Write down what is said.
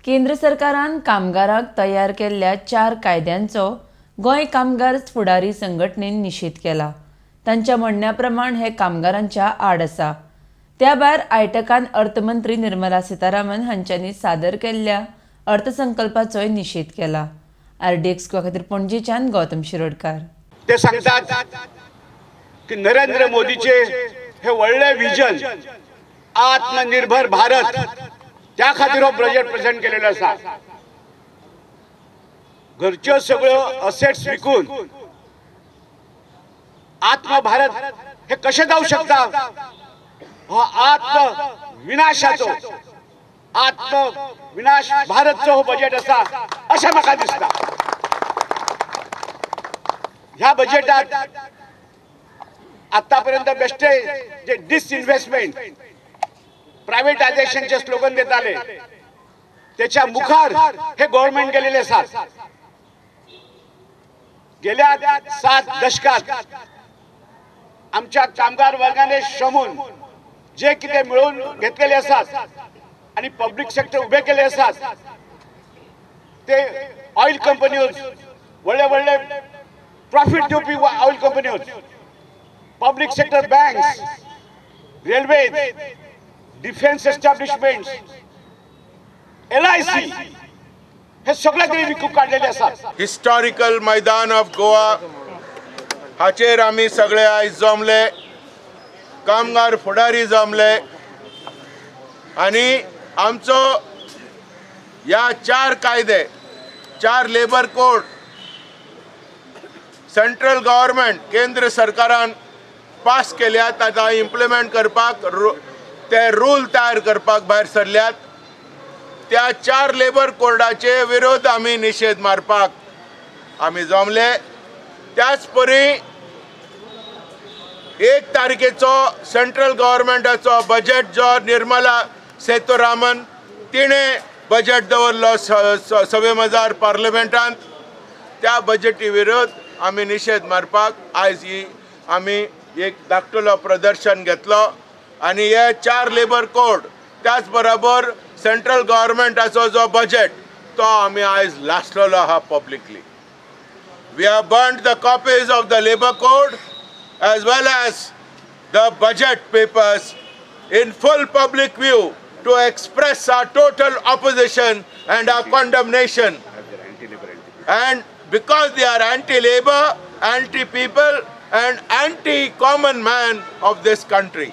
केंद्र सरकारान कामगारांक तयार केल्ल्या चार कायद्यांचो गोंय कामगार फुडारी संघटनेन निशेध केला. तांच्या म्हणण्या प्रमाण हे कामगारांच्या आड आसा. त्या भायर आयटकान अर्थमंत्री निर्मला सीतारामन हांच्यांनी सादर केल्ल्या अर्थसंकल्पाचोय निशेध केला. आरडीएक्स गोवा खातीर पणजेच्यान गौतम शिरोडकार. ते सांगतात की नरेंद्र मोदीचे हे व्हडले विजन, आत्मनिर्भर भारत, त्या खातीर हो बजेट प्रेझेंट केलेलो आसा. घरच्यो सगळ्यो असेट्स विकून आत्म भारत हे कशें जावं शकता? हो आत्म विनाशाचो, आत्म विनाश भारतचो हो बजेट आसा अशें म्हाका दिसता. ह्या बजेटात आतापर्यंत बेश्टे जे डिसइन्व्हेस्टमेंट, प्रायव्हेटायझेशनचे स्लोगन देताले, त्याच्या मुखार हे गव्हर्नमेंट गेलेले आसात. गेल्या 7 दशकात आमच्या कामगार वर्गाने श्रमून जे कितें मिळोवन घेतलेले आसात आणि पब्लिक सेक्टर उभे केले आसात, ते ऑयल कंपन्योज, व्हडले व्हडले प्रॉफिट दिवपी oil कंपन्योज, public sector banks, railway, defence establishment, LIC हे सगळे तरी विकून काडलेले आसात. हिस्टॉरिकल मैदान ऑफ गोवा हाचेर आमी सगळे आयज जमले, कामगार फुडारी जमले आनी आमचो ह्या चार कायदे, चार लेबर कोड सेंट्रल गव्हर्मेंट, केंद्र सरकारान पास केल्यात, आतां इम्प्लिमेंट करपाक ते रूल तयार करपाक भायर सरल्यात, त्या चार लेबर कोडाचे विरोध आमी निशेध मारपाक आमी जमले. त्याच परी 1 तारखेचो सेंट्रल गव्हर्मेंटाचो बजेट, जो निर्मला सीतारामन तिणें बजेट दवरलो सभे मजार पार्लमेंटांत, त्या बजेटी विरोध आमी निशेध मारपाक आयज ही आमी एक धाकटुलो प्रदर्शन घेतलो. आनी हे चार लेबर कोड, त्याच बरोबर सेंट्रल गव्हर्मेंटाचो जो बजेट, तो आमी आयज लासलेलो आहा publicly. We have burnt the copies of the labor code as well as the budget papers in full public view to express our total opposition and our condemnation. And because they are anti-labor, anti-people and anti-common man of this country.